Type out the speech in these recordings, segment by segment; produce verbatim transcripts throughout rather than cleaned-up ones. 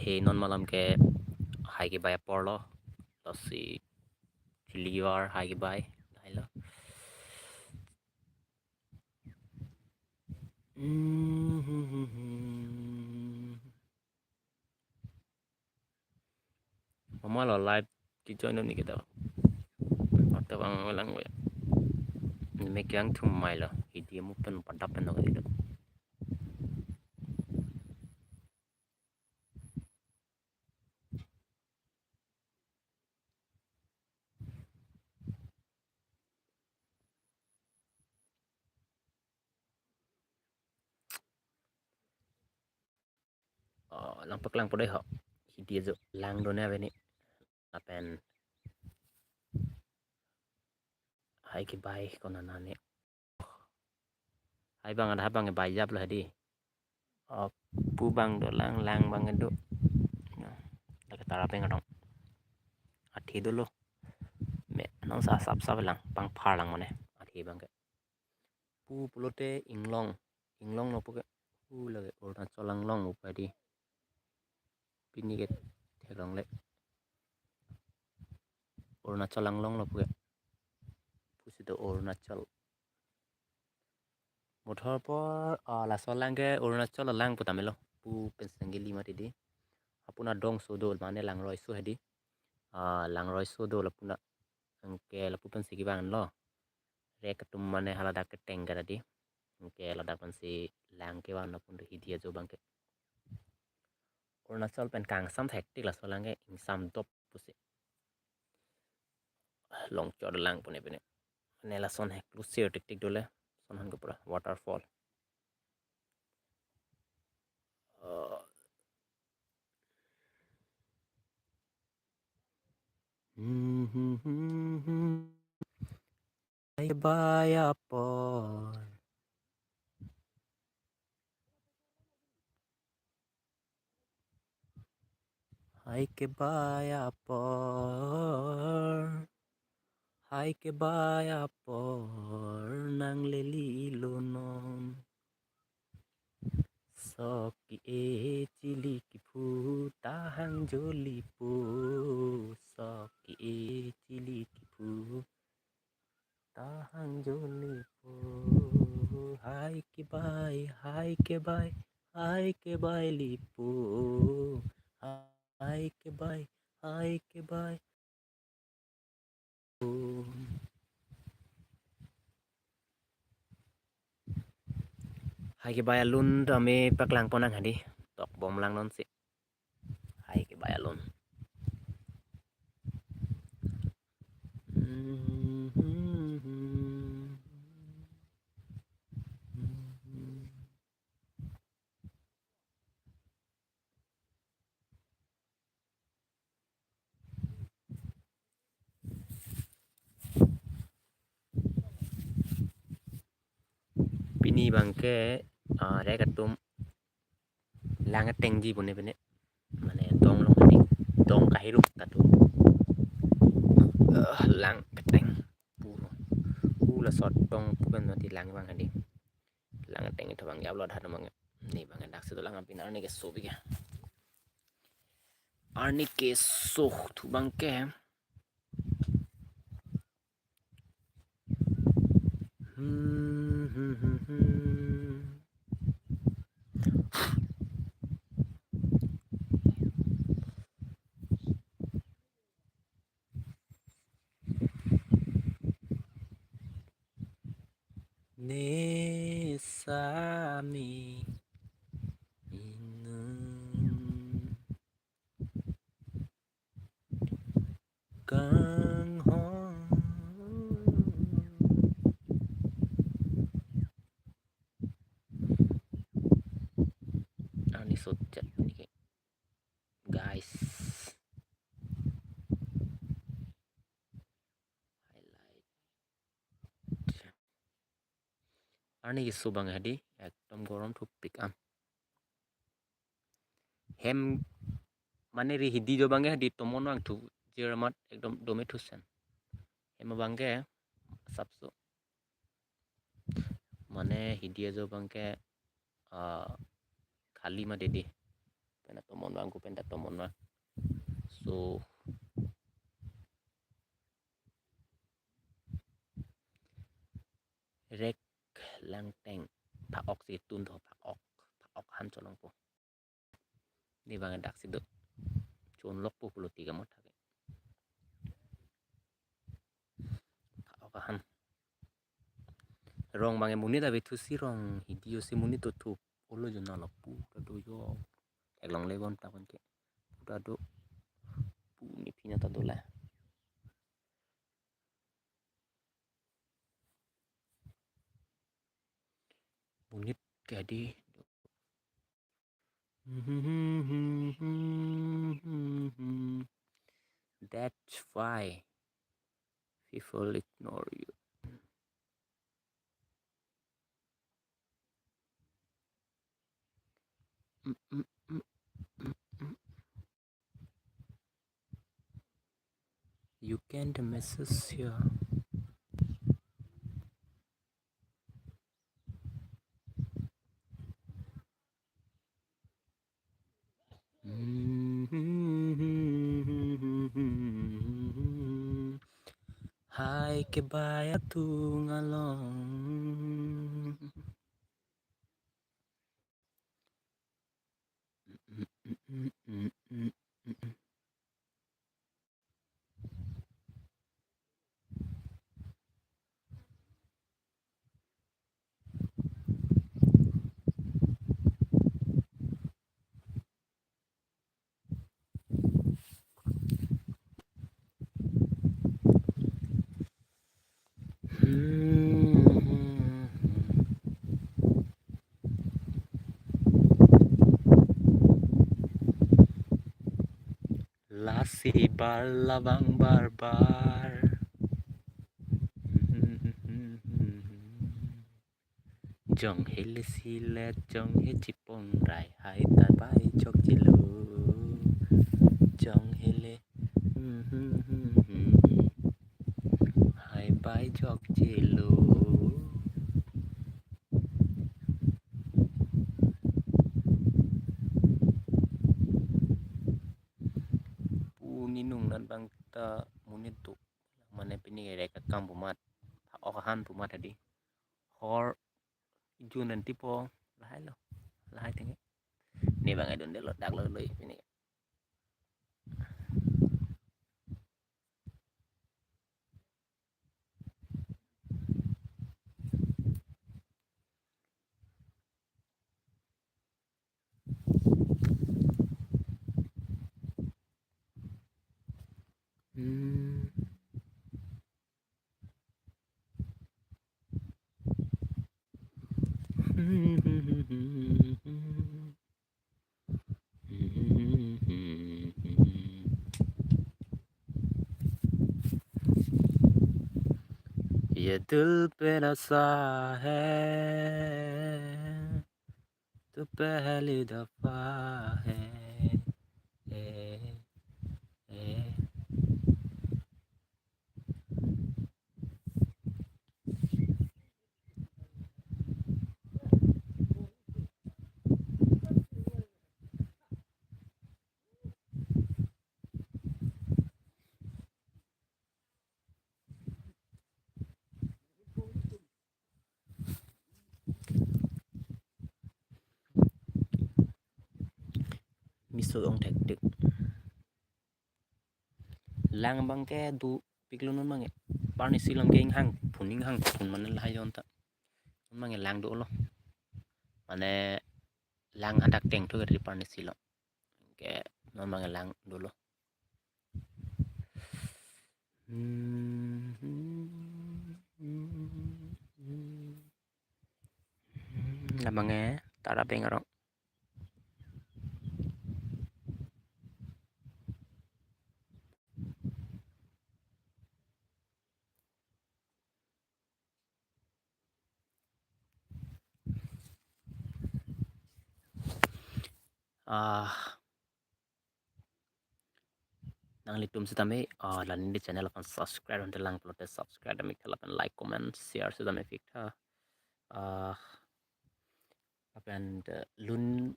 E non malom ke hai kebai apor lo. Lasi chili var hai kebai. Hai lo. Mama lo live ke join ni kita. Atau bang lang ya. Ini me kyang thum mai lo. Hidi amu pen padap pen lo kali lo. Oh, lang paklang po dei ho. Hidi ajo lang do ne ave ni. Lapen hai kebai konat nane. Hai bang ada bang kebai jap lo hedi. Oh, pu bang do lang, lang bang do. Nah, lake tara peng adong. Athi dolo. Me nang sa sap sap lang, pangphar lang mane. Athi bang ke. Pu pulote Inglong. Inglong lo pu ke. Pu lake Arunachal Anglong lo pu hedi. Pini ke theklongle. Arunachal Anglong lo pu ke. Pusi do Arunachal. Mothor apor, ah, laso lang ke Arunachal lang pu tame lo. Pu pen senggi lima tidi. Apuna dong so do mane langroi so hedi. Ah, langroi so do lapuna. Anke lapu pensi kevang lo. Rek atum mane haladak keteng ke tadi. Anke ladak pensi lang kevang lo pun hidi ajo bang ke. Arunachal pen kangsam thektik laso lang ke ingsam dop pusi. Longchot lang pune pune. Mane lason hek lusir tiktik dole. Son han ke pura waterfall. Oh. Hai kebai apor. Hai kebai apor. Hai kebai apor nang leli lo non. Sok ke-e chili kephu tahang joli po. Sok ke-e chili kephu tahang joli po. Hai kebai, hai kebai, hai kebai lipo. Hai kebai, hai kebai. Hai kebai alun tame paklang ponnang hadi. Tok bom lang non si. Hai kebai alun. Pini bang ke, ah, rek atum lang atengji pune pune. Mane dong long hadi, dong kahirup katu. Eh, lang keteng. Pu, pu laso dong pu pen mati lang bang hadi. Lang keteng itu bang ya upload hanu bang. Ni bang dak situ lang apin arni keso bike. Arni keso thu bang ke. Hmm, hmm, hmm, hmm. Nesami inung kanghon. Arni sojat nike, guys. Highlight. Arni keso bang hadi, ekdom gorom thupik am. Hem mane ri hidi jo bang hadi tomon vangthu jir amat ekdom dome thusen. Hem bang ke sapso. Mane hidi ajo bang ke, ah, khali ma dedi. pen atomon vang, ko pen ta tomon vang. So, Rek Langteng, pha-ok si tun tho, pha-ok, pha-ok ahan cholongpo. Ne bang daksi do. Chonlokpo pulo tiga mo thake. Pha-ok ahan. Rong bang monit ave thu si rong, hidi o si monit to thu. Olo jo nalo pu ta do jo. Theklongle bom ta kon ke. Pu ta do. Pu ni phina ta do la. Monit ke di. That's why people ignore you. Mm, mm, mm, mm, mm. You can the message here. Hai ke baya tung along. Lasi bar labang bar bar. Jong hele silet, jong he chipong rai, hai ta bai chok chelo. Jong hele. Hai bai chok chelo. Pu ni nung nan bang ta monit do. Mane pini ke rek akam pu amat. Pha-ok ahan pu amat hadi. Hor jun nanti po lahai lo. Lahai tenge. Ne bang edun delo dak lo lo pini. Hmm. ये दिल पे नशा है, तू पहली दफा है, ए, ए। Miso ong thektik. Lang bang ke dopiklo non bang ke. Parni silom ke inghang phun inghang phun mane lahai jon ta. Non bang ke lang dolo. Mane lang hadak teng thu ke parni silom. Ke non bang ke lang dolo. Hmm, hmm, hmm, hmm. Labang ke tara peng arong. Ah, nanglitum sitame, ah, la neli channel aphan subscribe ante lang pulote subscribe tame, lapen like, comment, share sitame pik tha. Ah, lapen, eh, lun,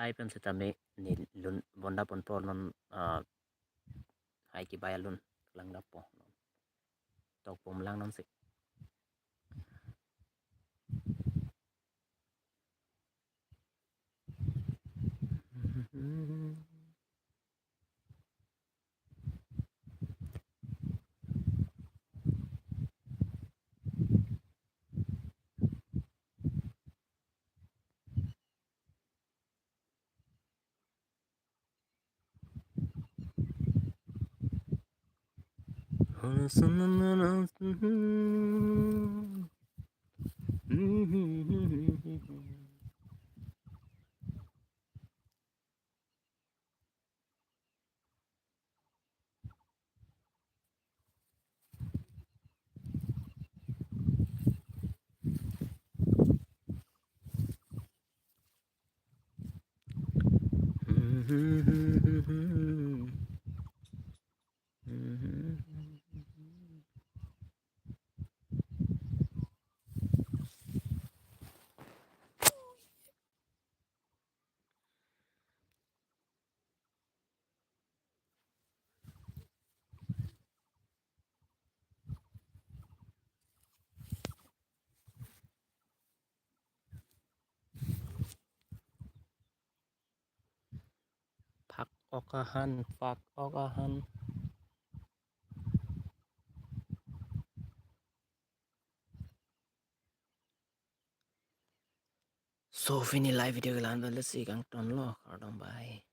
ai pen setame ne lun bonda ponpo non, ah, hai kebai alun langdappo. Tokpom lang nonsi. Phak ok ahan, phak ok ahan. So, pini live video ke la-an pen, let's see, kangtonlo, kardom, bye.